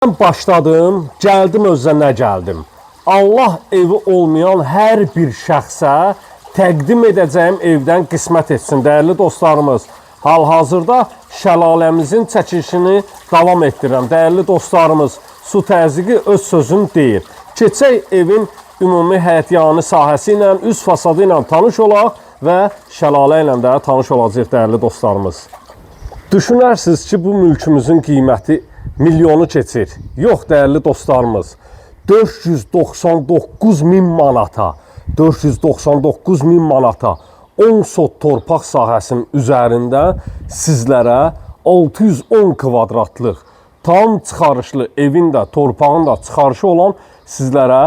Başladım, gəldim özünə nə gəldim. Allah evi olmayan hər bir şəxsə təqdim edəcəyim evdən qismət etsin, dəyərli dostlarımız. Hal-hazırda şəlaləmizin çəkilişini davam etdirirəm. Dəyərli dostlarımız, su təzyiqi öz sözünü deyir. Keçək evin ümumi həyətyanı sahəsi ilə, üst fasadı ilə tanış olaq və şəlalə ilə də tanış olacağıq, dəyərli dostlarımız. Düşünərsiniz ki, bu mülkümüzün qiyməti milyonu keçir. Yox, dəyərli dostlarımız, 499 min manata, 499 min manata 10 sot torpaq sahəsinin üzərində sizlərə 610 kvadratlıq tam çıxarışlı evin də, torpağın da çıxarışı olan sizlərə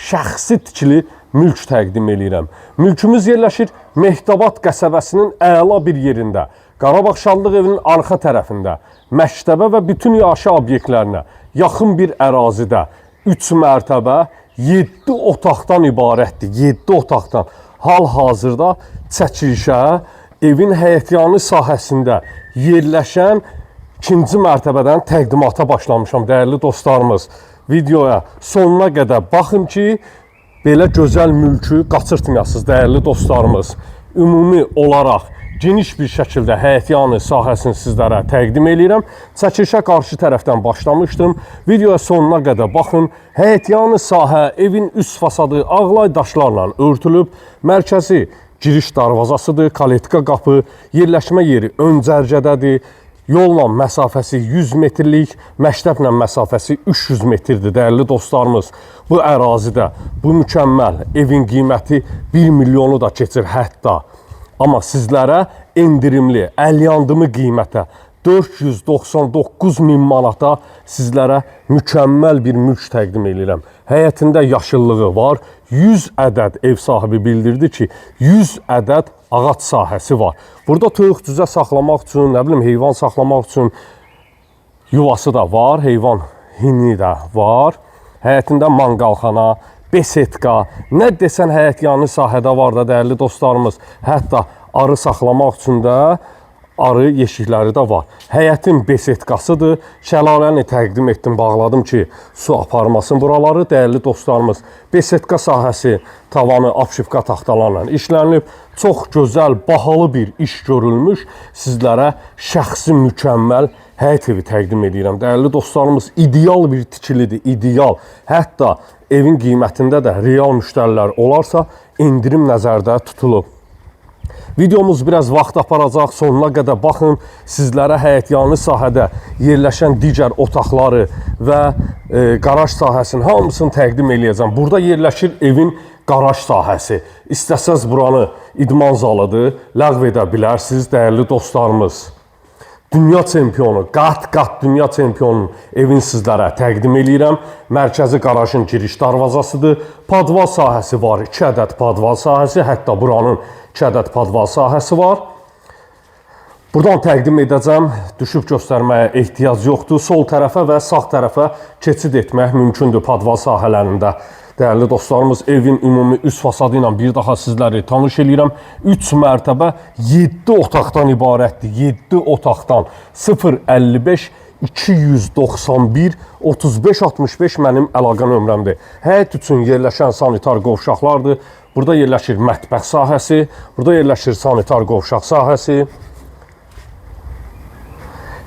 şəxsi tikili mülk təqdim eləyirəm. Mülkümüz yerləşir Mehtabad qəsəbəsinin əla bir yerində. Qarabağ Şadlıq evinin arxa tərəfində, məktəbə və bütün yaşa obyektlərinə yaxın bir ərazidə 3 mərtəbə 7 otaqdan ibarətdir. 7 otaqdan. Hal-hazırda çəkilişə evin həyətyanı sahəsində yerləşən ikinci mərtəbədən təqdimata başlamışam, dəyərli dostlarımız. Videoya sonuna qədər baxın ki, belə gözəl mülkü qaçırtmayasınız, dəyərli dostlarımız. Ümumi olaraq geniş bir şəkildə həyətyanı sahəsini sizlərə təqdim eləyirəm. Çəkilişə qarşı tərəfdən başlamışdım. Videoya sonuna qədər baxın. Həyətyanı sahə, evin üst fasadı ağlay daşlarla örtülüb. Mərkəzi giriş darvazasıdır, kaletka qapı, yerləşmə yeri ön cərgədədir. Yolla məsafəsi 100 metrlik, məktəblə məsafəsi 300 metrdir, dəyərli dostlarımız. Bu ərazidə bu mükəmməl evin qiyməti 1 milyonu da keçir hətta. Amma sizlərə endirimli, əlyandımı qiymətə 499 min manata sizlərə mükəmməl bir mülk təqdim eləyirəm. Həyətində yaşıllığı var. 100 ədəd ev sahibi bildirdi ki, 100 ədəd ağac sahəsi var. Burada toyuq cücə saxlamaq üçün, nə bilim heyvan saxlamaq üçün yuvası da var, heyvan hini də var. Həyətində manqalxana, besetka, nə desən həyətyanı sahədə var da, dəyərli dostlarımız. Hətta arı saxlamaq üçün də arı yeşikləri də var. Həyətin besetkasıdır. Şəlaləni təqdim etdim, bağladım ki, su aparmasın buraları, dəyərli dostlarımız. Besetka sahəsi tavanı apşivka taxtalarla işlənilib. Çox gözəl, bahalı bir iş görülmüş. Sizlərə şəxsi mükəmməl həyət evi təqdim edirəm. Dəyərli dostlarımız, ideal bir tikilidir, ideal. Hətta evin qiymətində də real müştərilər olarsa endirim nəzərdə tutulub. Videomuz biraz vaxt aparacaq, sonuna qədər baxın. Sizlərə həyətyanı sahədə yerləşən digər otaqları və qaraj sahəsinin hamısını təqdim eləyəcəm. Burada yerləşir evin qaraj sahəsi. İstəsəz buranı idman zalıdır, ləğv edə bilərsiniz, dəyərli dostlarımız. Dünya çempionu, qat-qat dünya çempionunun evin sizlərə təqdim eləyirəm. Mərkəzi qarajın giriş darvazasıdır. Padval sahəsi var, 2 ədəd padval sahəsi, hətta buranın 2 ədəd padval sahəsi var. Buradan təqdim edəcəm. Düşüb göstərməyə ehtiyac yoxdur. Sol tərəfə və sağ tərəfə keçid etmək mümkündür padval sahələrində. Dəyərli dostlarımız, evin ümumi üst fasadı ilə bir daha sizləri tanış eləyirəm. 3 mərtəbə 7 otaqdan ibarətdir. 7 otaqdan. 055 291 35 65 mənim əlaqə nömrəmdir. Həyət üçün yerləşən sanitar qovşaqlardır. Burada yerləşir mətbəx sahəsi, burada yerləşir sanitar qovşaq sahəsi.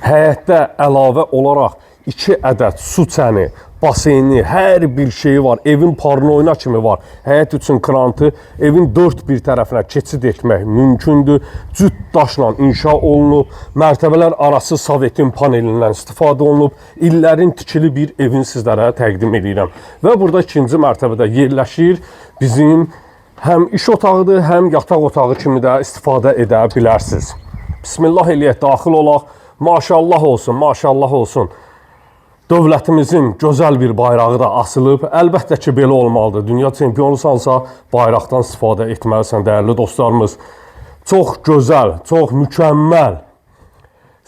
Həyətdə əlavə olaraq 2 ədəd su çəni, baseyni, hər bir şeyi var. Evin parnoyuna kimi var. Həyət üçün krantı evin dörd bir tərəfinə keçid etmək mümkündür. Cüt daşla inşa olunub. Mərtəbələr arası sovetin panelindən istifadə olunub. İllərin tikili bir evin sizlərə təqdim edirəm. Və burada ikinci mərtəbədə yerləşir bizim həm iş otağıdır, həm yataq otağı kimi də istifadə edə bilərsiniz. Bismillah eləyək, daxil olaq. Maşallah olsun, maşallah olsun. Dövlətimizin gözəl bir bayrağı da asılıb. Əlbəttə ki, belə olmalıdır. Dünya çempionusansa bayraqdan istifadə etməlisən, dəyərli dostlarımız. Çox gözəl, çox mükəmməl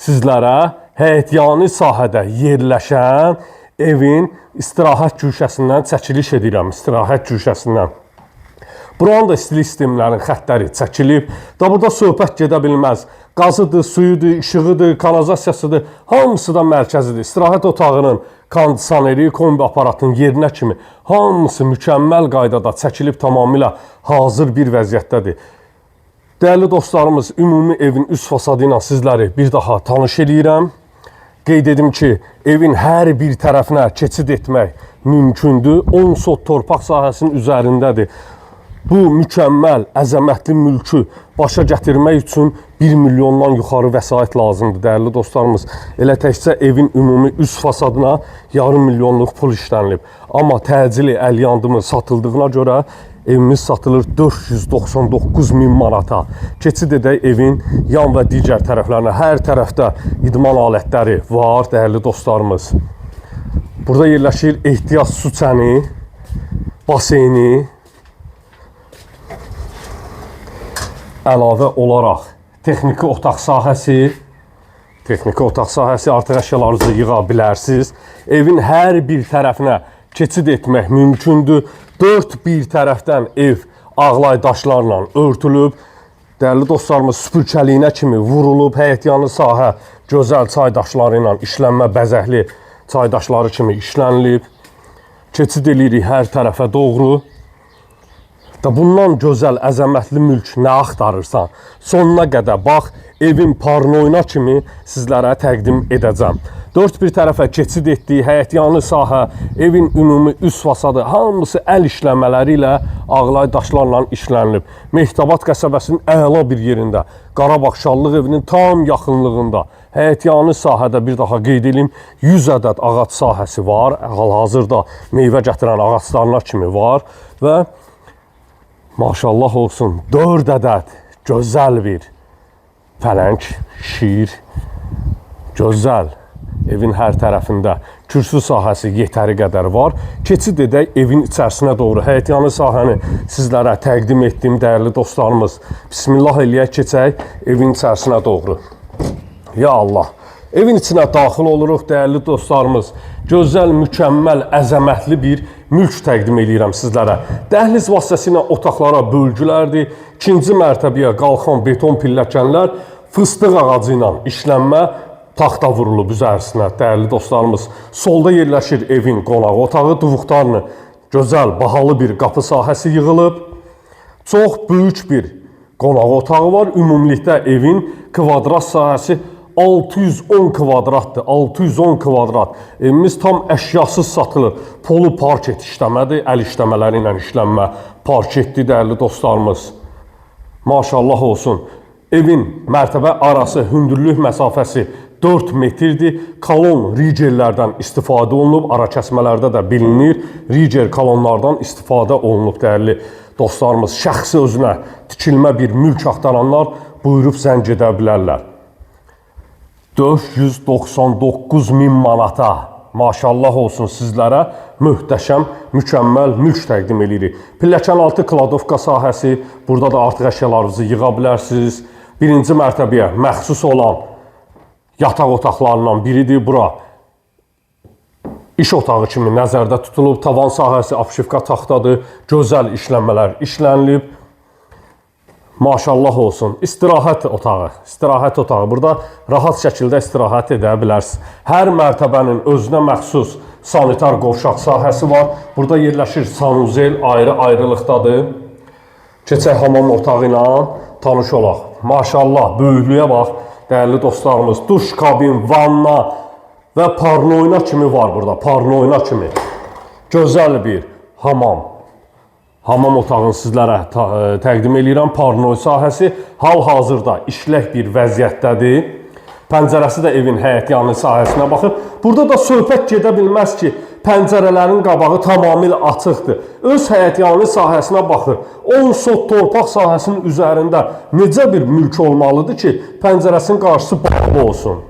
sizlərə həyətyanı sahədə yerləşən evin istirahət güşəsindən çəkiliş edirəm, istirahət güşəsindən. Buranın da istilik sistemlərinin xəttləri çəkilib. Da burada söhbət gedə bilməz. Qazıdır, suyudur, işığıdır, kanalizasiyasıdır. Hamısı da mərkəzidir. İstirahət otağının kondisioneri, kombi aparatının yerinə kimi hamısı mükəmməl qaydada çəkilib, tamamilə hazır bir vəziyyətdədir. Dəyərli dostlarımız, ümumi evin üst fasadı ilə sizləri bir daha tanış eləyirəm. Qeyd edim ki, evin hər bir tərəfinə keçid etmək mümkündür. 10 sot torpaq sahəsinin üzərindədir. Bu mükəmməl, əzəmətli mülkü başa gətirmək üçün 1 milyondan yuxarı vəsait lazımdır, dəyərli dostlarımız. Elə təkcə evin ümumi üst fasadına yarım milyonluq pul işlənilib. Amma təcili əlyandımı satıldığına görə evimiz satılır 499 min manata. Keçid edək evin yan və digər tərəflərinə. Hər tərəfdə idman alətləri var, dəyərli dostlarımız. Burada yerləşir ehtiyat su çəni, baseyni, əlavə olaraq texniki otaq sahəsi, artıq əşyalarınızı yığa bilərsiniz. Evin hər bir tərəfinə keçid etmək mümkündür. Dörd bir tərəfdən ev ağlay daşlarla örtülüb. Dəyərli dostlarımız, süpürkəliyinə kimi vurulub. Həyətyanı sahə gözəl çay daşları ilə işlənmə, bəzəkli çay daşları kimi işlənilib. Keçid eləyirik hər tərəfə doğru. Da bundan gözəl, əzəmətli mülk nə axtarırsan, sonuna qədər bax, evin parnoyuna kimi sizlərə təqdim edəcəm. Dörd bir tərəfə keçid etdiyi həyətyanı sahə, evin ümumi üst fasadı, hamısı əl işləmələri ilə ağlay daşlarla işlənilib. Mehtabad qəsəbəsinin əla bir yerində, Qarabağ Şallıq evinin tam yaxınlığında, həyətyanı sahədə bir daha qeyd edeyim, 100 ədəd ağac sahəsi var, hal-hazırda meyvə gətirən ağaclarına kimi var və maşallah olsun, 4 ədəd gözəl bir pələng, şir, gözəl evin hər tərəfində kürsü sahəsi yetəri qədər var. Keçid edək evin içərisinə doğru. Həyətyanı sahəni sizlərə təqdim etdiyim dəyərli dostlarımız. Bismillah eləyək, keçək evin içərisinə doğru. Ya Allah. Evin içinə daxil oluruq dəyərli dostlarımız. Gözəl, mükəmməl, əzəmətli bir mülk təqdim eləyirəm sizlərə. Dəhliz vasitəsilə otaqlara bölgülərdir. İkinci mərtəbəyə qalxan beton pilləkənlər fıstıq ağacı ilə işlənmə taxta vurulub üzərisinə dəyərli dostlarımız. Solda yerləşir evin qonaq otağı, duvuqlarını gözəl, bahalı bir qapı sahəsi yığılıb. Çox böyük bir qonaq otağı var. Ümumilikdə evin kvadrat sahəsi 610 kvadratdır. 610 kvadrat. Evimiz tam əşyasız satılır. Polu parket işləmədir, əl işləmələri ilə işlənmə parketdir dəyərli dostlarımız. Maşallah olsun. Evin mərtəbə arası hündürlük məsafəsi 4 metrdir. Kolon rigerlərdən istifadə olunub. Ara kəsmələrdə də bilinir. Riger kolonlardan istifadə olunub dəyərli dostlarımız. Şəxsi özünə tikilmə bir mülk axtaranlar buyurub zəng edə bilərlər. 499 min manata maşallah olsun sizlərə möhtəşəm, mükəmməl mülk təqdim eləyirik. Pilləkən altı kladovka sahəsi, burada da artıq əşyalarınızı yığa bilərsiniz. Birinci mərtəbəyə məxsus olan yataq otaqlarından biridir bura. İş otağı kimi nəzərdə tutulub. Tavan sahəsi apşivka taxtadır. Gözəl işlənmələr işlənilib. Maşallah olsun. İstirahət otağı. İstirahət otağı. Burada rahat şəkildə istirahət edə bilərsiniz. Hər mərtəbənin özünə məxsus sanitar qovşaq sahəsi var. Burada yerləşir sanuzel, ayrı-ayrılıqdadır. Keçək hamam otağı ilə tanış olaq. Maşallah, böyüklüyə bax, dəyərli dostlarımız. Duş kabin, vanna və parnoyna kimi var burada. Parnoyna kimi. Gözəl bir hamam. Hamam otağını sizlərə təqdim eləyirəm. Parnoy sahəsi hal-hazırda işlək bir vəziyyətdədir. Pəncərəsi də evin həyətyanı sahəsinə baxır. Burada da söhbət gedə bilməz ki, pəncərələrin qabağı tamamilə açıqdır. Öz həyətyanı sahəsinə baxır. 10 sot torpaq sahəsinin üzərində necə bir mülk olmalıdır ki, pəncərəsinin qarşısı bağlı olsun.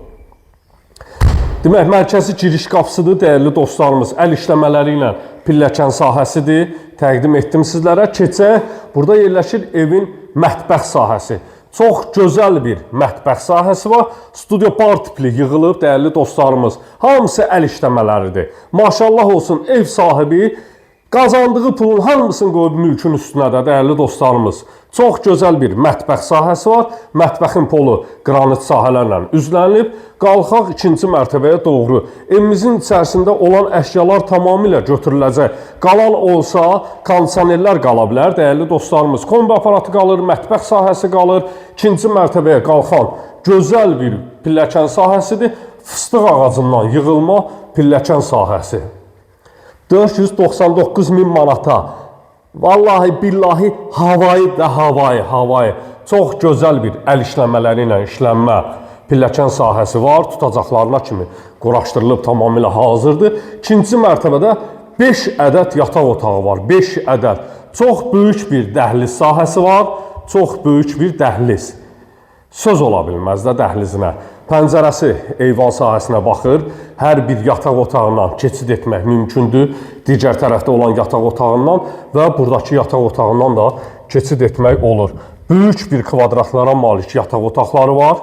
Demək, mərkəzi giriş qapısıdır, dəyərli dostlarımız. Əl işləmələri ilə pilləkən sahəsidir. Təqdim etdim sizlərə. Keçək, burada yerləşir evin mətbəx sahəsi. Çox gözəl bir mətbəx sahəsi var. Studio bar tipli yığılıb, dəyərli dostlarımız. Hamısı əl işləmələridir. Maşallah olsun, ev sahibi Qazandığı pulun hamısını qoyub mülkün üstünə də, dəyərli dostlarımız. Çox gözəl bir mətbəx sahəsi var. Mətbəxin polu qranit sahələrlə üzlənilib. Qalxaq ikinci mərtəbəyə doğru. Evimizin içərisində olan əşyalar tamamilə götürüləcək. Qalan olsa kondisionerlər qala bilər, dəyərli dostlarımız. Kombi aparatı qalır, mətbəx sahəsi qalır. İkinci mərtəbəyə qalxan gözəl bir pilləkən sahəsidir. Fıstıq ağacından yığılma pilləkən sahəsi. 499 min manata. Vallahi billahi havayı da havayı, havayı. Çox gözəl bir əl işləmələri ilə işlənmə pilləkən sahəsi var. Tutacaqlarına kimi quraşdırılıb tamamilə hazırdır. İkinci mərtəbədə 5 ədəd yataq otağı var. 5 ədəd. Çox böyük bir dəhliz sahəsi var. Çox böyük bir dəhliz. Söz ola bilməz də dəhlizinə. Pəncərəsi eyvan sahəsinə baxır. Hər bir yataq otağından keçid etmək mümkündür. Digər tərəfdə olan yataq otağından və buradakı yataq otağından da keçid etmək olur. Böyük bir kvadratlara malik yataq otaqları var.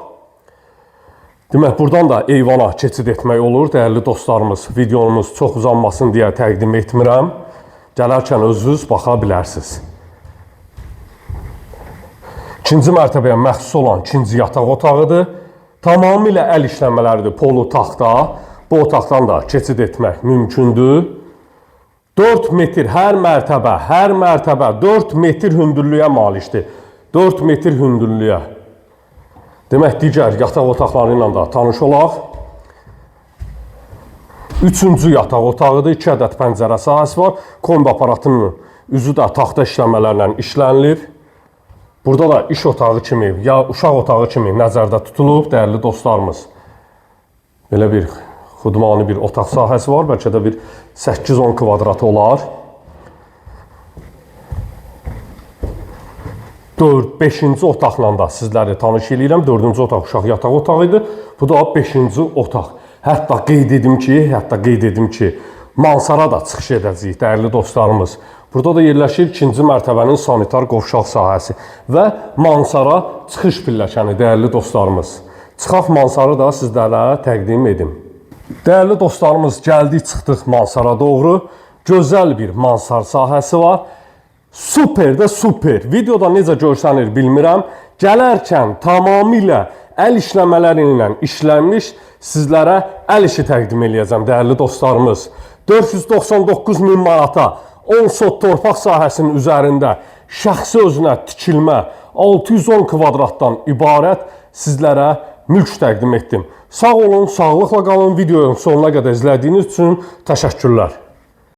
Demək, buradan da eyvana keçid etmək olur. Dəyərli dostlarımız, videomuz çox uzanmasın deyə təqdim etmirəm. Gələrkən özünüz baxa bilərsiniz. İkinci mərtəbəyə məxsus olan ikinci yataq otağıdır. Tamamilə əl işləmələridir. Polu taxta. Bu otaqdan da keçid etmək mümkündür. 4 metr hər mərtəbə, hər mərtəbə 4 metr hündürlüyə malikdir. 4 metr hündürlüyə. Demək, digər yataq otaqları ilə də tanış olaq. Üçüncü yataq otağıdır. 2 ədəd pəncərə sahəsi var. Kombi aparatının üzü də taxta işləmələrlə işlənilir. Burada da iş otağı kimi ya uşaq otağı kimi nəzərdə tutulub, dəyərli dostlarımız. Belə bir xudmani bir otaq sahəsi var. Bəlkə də bir 8-10 kvadrat olar. 4-5-ci otaqla da sizləri tanış eləyirəm. 4-cü otaq uşaq yataq otağı idi. Bu da 5-ci otaq. Hətta qeyd edim ki, mansara da çıxış edəcəyik, dəyərli dostlarımız. Burada da yerləşir ikinci mərtəbənin sanitar qovşaq sahəsi və mansara çıxış pilləkəni, dəyərli dostlarımız. Çıxaq mansarı da sizlərə təqdim edim. Dəyərli dostlarımız, gəldik, çıxdıq mansara doğru. Gözəl bir mansar sahəsi var. Super də super. Videoda necə görsənir bilmirəm. Gələrkən tamamilə əl işləmələri ilə işlənmiş sizlərə əl işi təqdim eləyəcəm, dəyərli dostlarımız. 499 min manata 10 sot torpaq sahəsinin üzərində şəxsi özünə tikilmə 610 kvadratdan ibarət sizlərə mülk təqdim etdim. Sağ olun, sağlıqla qalın. Videonun sonuna qədər izlədiyiniz üçün təşəkkürlər.